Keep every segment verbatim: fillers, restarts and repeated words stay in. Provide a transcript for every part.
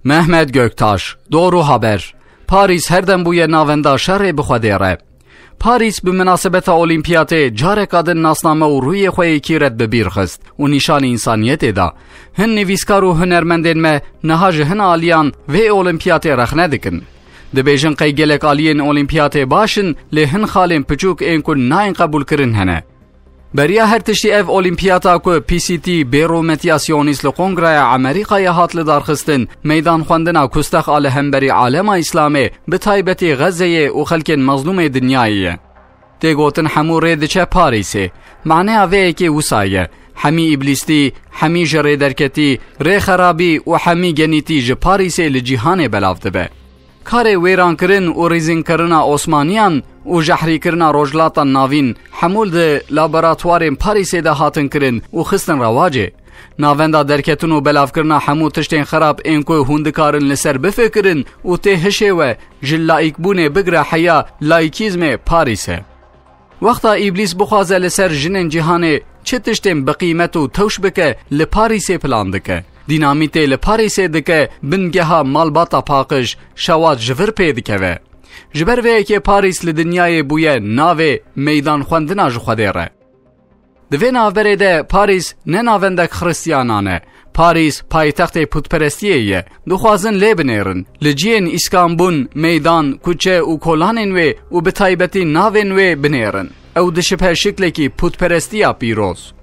Mehmet Göktaş, Doğru Haber. Parîs her dem bûye navenda şerê bi Xwedê re. Parîs bi minasebeta Olîmpiyatê careka din nasname û rûyê xwe yê kîret bi bîr xist û nîşanî însaniyetê da. Hin nivîskar û hunermendên me niha ji hin aliyan vê Olîmpiyatê rexne dikin. Dibêjin qey gelek aliyên Olîmpiyatê baş in, lê hin xalên piçûk ên ku nayên qebûlkirin hene. Beriya her tiştî ev Olîmpiyata ku P C T, bêrûmetiya Siyonîst li Kongreya Amerîkayê hat lidarxistin, meydan xwendina kustex a li hemberî alema Îslamê, bi taybetî Xezeyê û xelkên mezlûmê dinyayê ye. Tê gotin hemû rê diçe Parîsê. Maneya vê yekê wisa ye. Hemî îblîstî, hemî ji rê derketî, rê xerabî û hemî genîtî ji Parîsê li cîhanê belav dibe. Karê wêrankirin û rîzînkirina Osmaniyan û jehrîkirina Rojhilata Navîn hemû li laboratuwarên Parîsê de hatin kirin û xistin rewacê. Navenda derketin û belavkirina hemû tiştên xerab ên ku hûn dikarin li ser bifikirin û tê hişê we ji laîkbûnê bigre heya laîkîzmê Parîs e. Wexta Îblîs bixwaze li ser jinên cîhanê çi tiştên bi qîmet û tewş bike, li Parîsê plan dike. Dînamîtê li Parîsê dike, bingeha malbata paqij, şewat ji vir pê dikeve. Ji ber vê yekê Parîs li dinyayê bûye navê meydan xwendina ji Xwedê re. Di vê navberê de Parîs ne navendek Xristiyanan e. Parîs paytextê pûtperestiyê ye. Dixwazin lê binêrin. Li ciyên Îskanbûn, meydan, kuçe û kolanên wê û bi taybetî navên wê binêrin. Ew dişibe şiklekî pûtperestiya pîroz.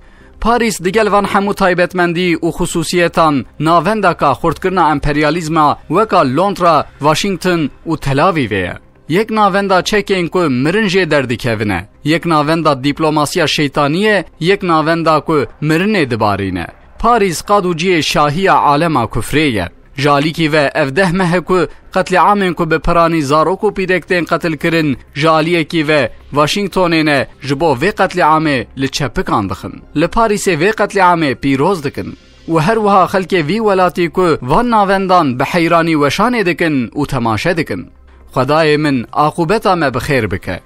Parîs digel van hemû taybetmendî û xisûsiyetan navendeka xurtkirina emperyalîzma weka Londra, Washington û Tel Avîvê ye. Yek navenda çekên ku mirin jê derdikevine. Yek navenda dîplomasiya şeytanî ye, yek navenda ku mirinê dibarîne. Parîs qad û cihê şahiya alema kufrê ye. Ji alîkî ve ev deh meh e ku qetlîamên ku bi piranî zarok û pîrek tên qetil kirin, ji aliyekî ve Washingtonê ne ji bo vê qetlîamê li çepikan dixin. Li Parîsê vê qetlîamê pîroz dikin. Û her wiha xelkê vî welatî ku van navendan bi heyranî weşanê dikin û temaşe dikin. Xwedayê min, aqûbeta me bi xêr bike.